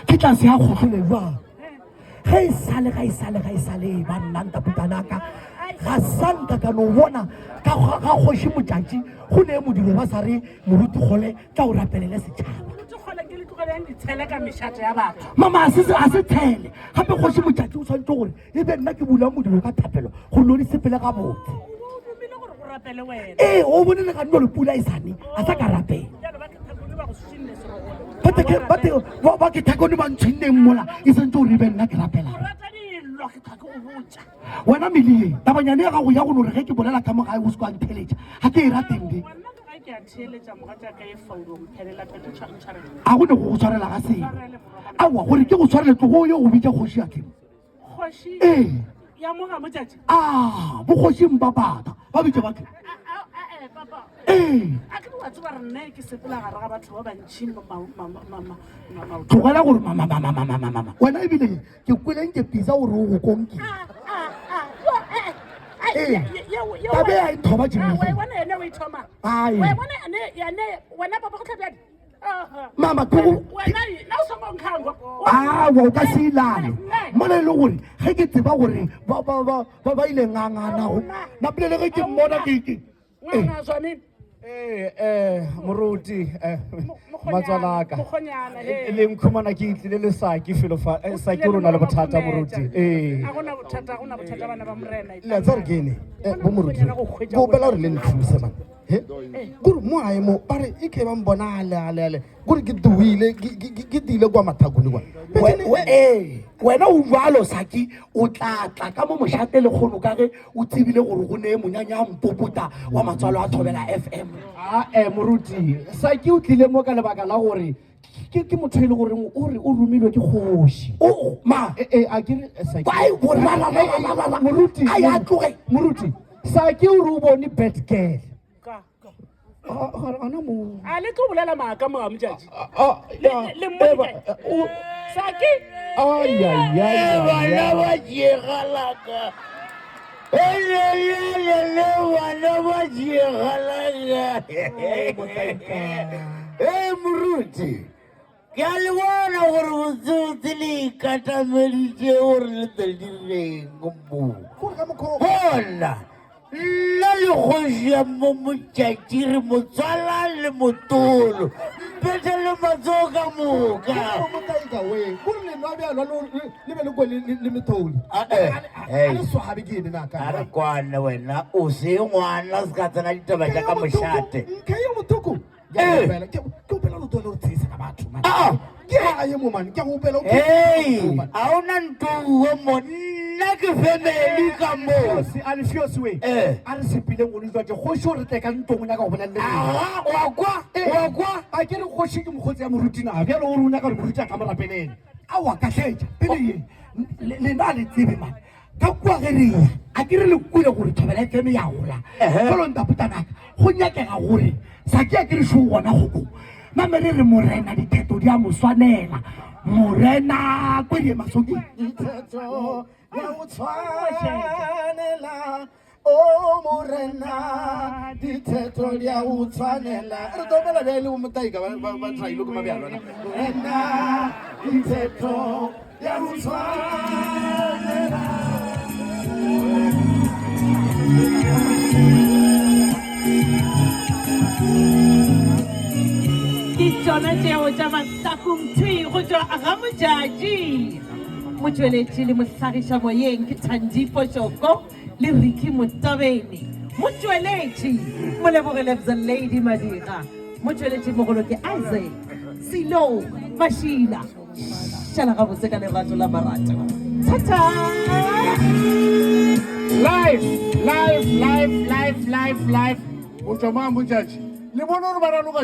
Ke tla se ya kgohlole jwang? Ge e sale, ga e sale, ga e sale ba nna ntaputanaka ga sanka ka no bona ka ga kgoši motšatši go ne modiro ba sa re moruti kgole tla o rapelele setšhaba. Mama a se a se tshele gape kgoši motšatši o tshwanetse gore e be nna ke bula modiro ka thapelo go no di sepele gabotse. Ee, o bone le ga nno le pula e sane a sa ka rapela. Ba ke thakone ba ntshwenneng mola e sentse gore e be nna ke rapelang. Wena Melie, tabanyane ya gago ya go no re ge ke bolela ka mo gae o se kwa ntheletša ga ke e rateng di. A go ne go go tshwarela ga selo. Aowa gore ke go tshwarele tlogo yo go bitša kgoši ya tlemo. Kgoši Ee. ya mo ga motšatši. A bokgošing ba bata ba bitša batho. Ee papa. Ee. A ke wa tseba re nna ke sepela gare ga batho ba bantši ma Tlogela gore mama mama mama mama. Wena ebile ke kweleng ke pisa gore o go konkile. Ee. Tabe ya e thoba Jimmy. Wena ene o e thoma. Ai. Wena ene ene wena papa go tlhabjadi. Mama ke go awa o ka se ilale mola e le gore ge ke tseba gore ba ile nganganago napile le ge ke mmona ke Ee, eh, moruti eh, matswalaka le nkhumana ke itlile le saki felo fa eh, saki o rona le bothata moruti ee le a tsare ke ene bo moruti ke opela gore le nthuse man he kore mo gae mo ba re e ke ba mbona ale ale ale kore ke tuile ke tiile kwa mathakone kwa ee wena o jalo saki o tla tla ka mo mošate lekgono ka ge o tsebile gore go ne monyanya a mpopota wa matswalo a thobela fm ae moruti saki o tlile mo ka lebaka la gore ke ke motho e le goreng o re o romilwe ke kgoši o ma Eh, eh, a ke re eh, Saki. Why o ra ra ra ra ra ra moruti a ya tloge moruti saki o re o bone bad girl Ka. Ah, gare ana mo A le tlo bolela maaka mo ga motšatši. Ah, ah, Le ya, le mo eh, ba- eh, o- Saki. Ai, ai, ai, ai, Bana ai. ba tšegalaka. Elelelele bana ba tšegalaka. Ee moruti, ke a le bona gore botsebotse le ikatameditše gore le tle le direng mo. Bona, nna le kgoši ya mo motšatši re motswala le motolo. Mpethe le matsogo ka moka. Motaika we kore le nwa bjalwa le be le kwe le metholi Ah, eh, a hey. le swabe ke ene naka A re kwane wena o se ngwana se ka tsena ditaba tša ka mošate. nke yo bothoko ke Eh. opela ke opela lo tole re tshesa ka batho man Ah, ah. ke ha ye mo man ke go opela o Hei, ga ona ntuo mo nna ke family ka mo. Fiosi, a le fiosi we Eh. a re sepileng go lejwa ke kgoši o re tle ka ntong o nyaka go bolela le rena. Aga, wa kwa, wa kwa. a ke re kgoši ke mokgotsi ya moruti na bjalo o re o nyaka gore moruti a ka mo rapelele aowa ka tlhetša pele ye lena le tsebe man ka kua ge re ya a ke re le kwele gore thobela fm ya gola jalo ntapotanaka go nyakega gore sa ke ya ke re šoo gona goko name re re morena ditheto di a mo swanela morena kwedi masoki Ditheto ya o tshwanela o morena ditheto di a o tshwanela re tlo opela bjale le bomotaika ba traile ko mabjalwana morena ditheto di a o tshwanela Ke tšona tšeo tša mahlakong thwi go tšwa ga Modjadji. Motšweletši le mohlagiša moyeng ke Thandi Fošoko le Ricky Motabeni. Motšweletši Moleboge Lebza Lady Madira. Motšweletši mogolo ke Isaac Silo Mašila. Šala gabotse ka lerato la marato. Thata! Life, life, life, life, life, life. Go tšwa mo a Modjadji. Le bone gore ba raloka.